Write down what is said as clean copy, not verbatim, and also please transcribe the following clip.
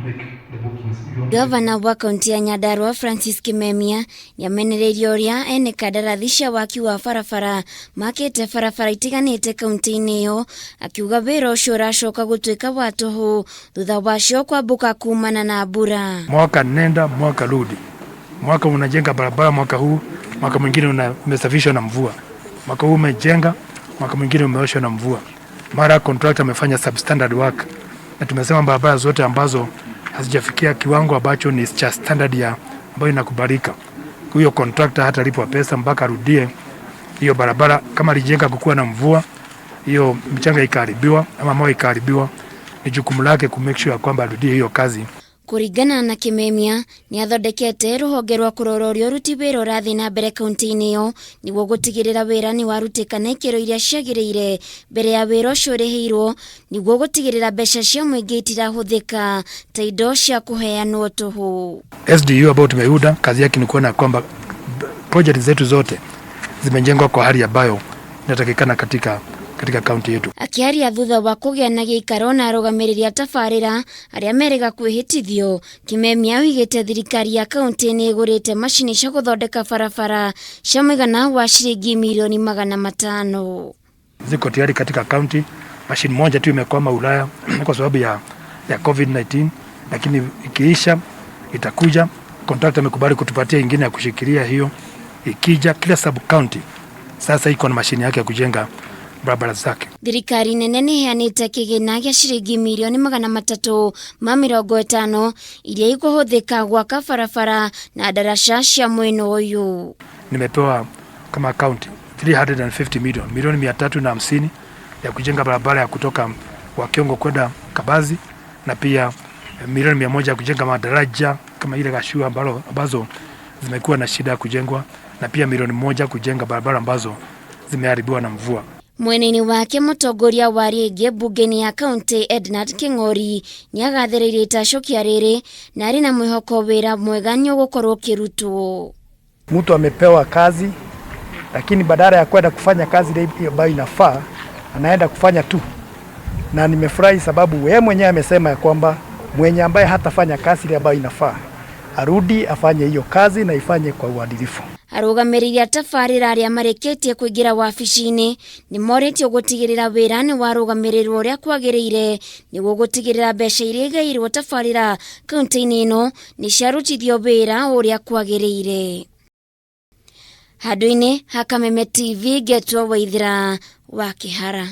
Make the bookings. You don't Gavana wa kaunti ya Nyandarua Francis Kimemia nĩamenereirie ũrĩa ene kandarathi cia waki wa barabara makĩte barabara itiganĩte kaunti-inĩ ĩyo, akiuga wĩra ũcio ũracoka gũtuĩka wa tũhũ thutha wacio kwambũka kumana na mbura. Mwaka nenda mwaka rudi, mwaka unajenga barabara mwaka huu, mwaka mwingine umesafishwa na mvua, mwaka huu umejenga, mwaka mwingine umeoshwa na mvua. Mara contractor amefanya substandard work, na tumesema barabara zote ambazo hazijafikia kiwango ambacho ni cha standard ya ambayo inakubalika, huyo contractor hatalipwa pesa mpaka arudie hiyo barabara. Kama alijenga kukuwa na mvua, hiyo mchanga ikaharibiwa ama mawe ikaharibiwa, ni jukumu lake ku make sure kwamba arudie hiyo kazi. Kũringana na Kimemia, nĩ athondekete rũhonge rwa kũrora ũrĩa ũruti wĩra ũrathiĩ na mbere kaunti-inĩ ĩyo nĩguo gũtigĩrĩra wĩra nĩ warutĩka na ikĩro iria ciagĩrĩire mbere ya wĩra ũcio ũrĩhĩirwo, nĩguo gũtigĩrĩra mbeca cia mũingĩ itirahũthĩka ta indo cia kũheanwo tũhũ. SDU ambayo tumeunda kazi yake ni kuona kwamba project zetu zote zimejengwa kwa hali ambayo inatakikana katika kaunti yetu. Akĩaria thutha wa kũgĩa na gĩikaro na arũgamĩrĩri a tabarĩra arĩa merĩga kwĩhĩtithio, Kimemia oigĩte thirikari ya kaunti nĩ ĩgũrĩte macini cia gũthondeka barabara cia mũigana wa ciringi mirioni 500. Ziko tayari katika kaunti. Mashini moja tu imekwama Ulaya kwa sababu ya COVID-19, lakini ikiisha itakuja. Contractor amekubali kutupatia ingine ya kushikilia hiyo. Ikija, kila sub county sasa iko na mashini yake ya kujenga barabara zake. Thirikari nene nĩ ĩheanĩte kĩgĩna gĩa ciringi mirioni 350 iria ikũhũthĩka gwaka barabara na ndaraca cia mwena ũyũ. Nimepewa kama county 350 million, milioni 350 ya kujenga barabara ya kutoka Wakiongo kwenda Kabazi na pia milioni 100 ya kujenga madaraja kama ile Gashua ambazo zimekuwa na shida ya kujengwa na pia milioni 1 kujenga barabara ambazo zimeharibiwa na mvua. Mwena-inĩ wake, mũtongoria wa rĩngĩ mbunge-inĩ ya kaunti Ednard King'ori nĩagathĩrĩirie itacũkia rĩrĩ na arĩ na mwĩhoko wĩra mwega nĩ ũgũkorwo ũkĩrutwo. Mtu amepewa kazi, lakini badala ya kwenda kufanya kazi ile ambayo inafaa, anaenda kufanya tu, na nimefurahi sababu yeye mwenyewe amesema ya kwamba mwenye ambaye hatafanya kazi ile ambayo inafaa arudi afanye hiyo kazi na ifanye kwa uadilifu. Arũgamĩrĩri a tabarĩra arĩa marĩkĩtie kũingĩra wabici-inĩ nĩ morĩtio gũtigĩrĩra wĩra nĩ warũgamĩrĩrwo ũrĩa kwagĩrĩire nĩguo gũtigĩrĩra mbeca iria igairwo tabarĩra kaunti-inĩ ĩno nĩ ciarutithio wĩra ũrĩa kwagĩrĩire. Handũ-inĩ ha Kameme TV, ngetwo Waithĩra wa Kĩhara.